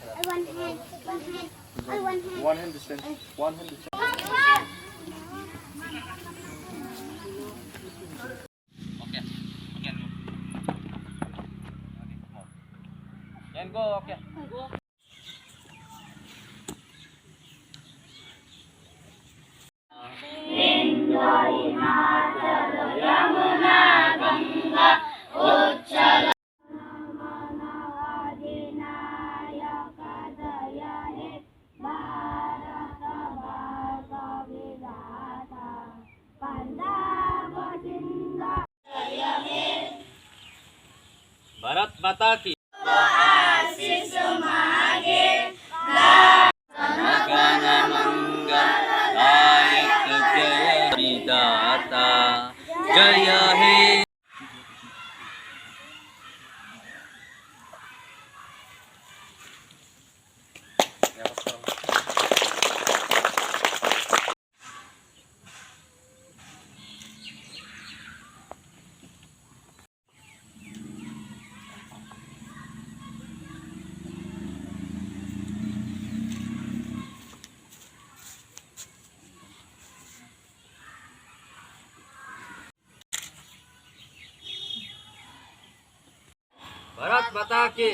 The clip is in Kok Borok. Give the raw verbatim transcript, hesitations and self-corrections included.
One hand, one hand, all one hand. One hand distance, one hand distance. Okay, okay, go. Can go, okay. Bharat माता की। जय हे। भारत माता की।